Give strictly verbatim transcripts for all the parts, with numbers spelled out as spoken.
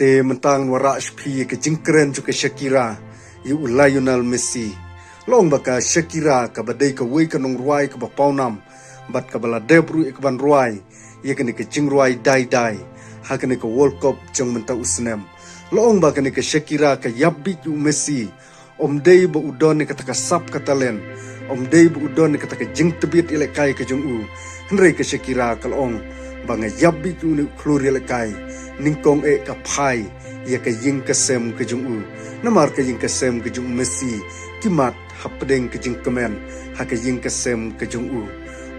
Te mynta ngan wanrah sha phi ïa ka jingkren jong ka Shakira ïa u Lionel Messi. La ong ba ka Shakira kaba dei kawei ka nongrwai kaba pawnam bad kaba la dep ruh ïa kaban rwai ïa kane ka jingrwai dai dai ha kane ka World Cup jong mynta u snem. La ong ba kane ka Shakira ka ïap bieit ïa u Messi. Ym dei ba u don ïa kata ka sap ka talent, ym dei ba u don ïa kata ka jingtbit ïalehkai ka jong u. Hynrei ka Shakira ka la ong ba nga ïap bieit ïa une u khlur ïalehkai nyngkong eh ka phai ïa ka ïing ka sem ka jong u. Namar ka ïing ka sem ka jong u Messi ki mad hapdeng ka jingkmen ha ka ïing ka sem ka jong u.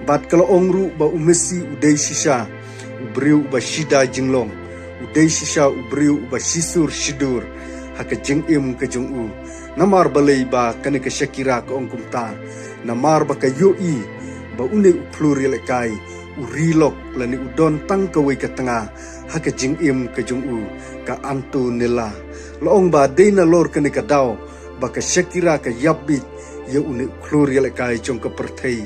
Bad ka la ong ruh ba u Messi u dei shisha u briew uba shida jinglong, u dei shisha u briew uba shisur shidur ha ka jingim ka jong u. Namar balei ba kane ka Shakira ka ong kumta? Namar ba ka ïohi ba une u khlur ïalehkai u ri lok lane u don tang kawei ka tnga ha ka jingim ka jong u, ka Antonella. La ong ba dei nalor kane ka daw ba ka Shakira ka ïap bieit ïa une u khlur ïalehkai jong ka pyrthei,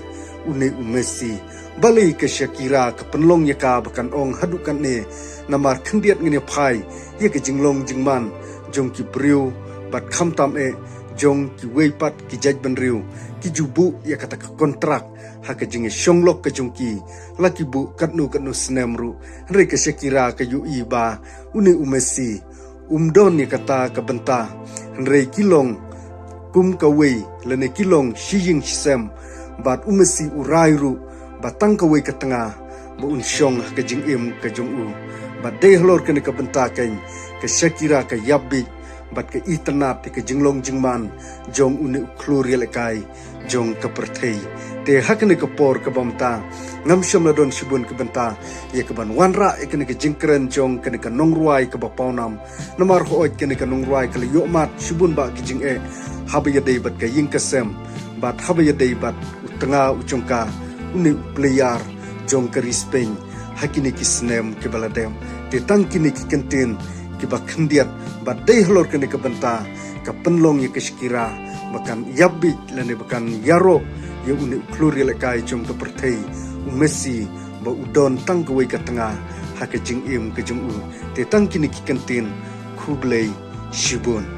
une u Messi. Balei ka Shakira ka pynlong ïa ka ba kan ong haduh katne? Namar khyndiat ngin ïa phai ïa ka jinglong jingman jong ki briew bad khamtam eh jong kiwei pat ki jaitbynriew, ki ju buh ïa kata ka kontrak ha ka jingïashong lok ka jong ki, la ki buh katno katno snem ruh. Hynrei ka Shakira ka ïohi ba une u Messi um don ïa kata ka bynta, hynrei ki long kum kawei lane ki long shi ïing shi sem. Bad u Messi u rai ruh ba tang kawei ka tnga ba un shong ha ka jingim ka jong u. Bad dei halor kane ka bynta keiñ ka Shakira ka ïap bieit bad ka itynnad ïa ka jinglong jingman jong une u khlur ïalehkai jong ka pyrthei. Te ha kane ka por kaba mynta ngam shym la don shibun ka bynta ïa kaban wanrah ïa kane ka jingkren jong kane ka nongrwai kaba pawnam. Namar hooid kane ka nongrwai ka la ïohmad shibun bah ki jingeh haba ïadei bad ka ïing ka sem bad haba ïadei bad u tnga u jong ka, une u player jong ka ri Spain ha kine ki snem kiba la dep. Te tang kine ki kyntien kiba khyndiat bad dei halor kane ka bynta ka pynlong ïa ka Shakira ba kan ïap bieit lane ba kan ïaroh ïa une u khlur ïalehkai jong ka pyrthei, u Messi, ba u don tang kawei ka tnga ha ka jingim ka jong u. Te tang kine ki kyntien, khublei shibun.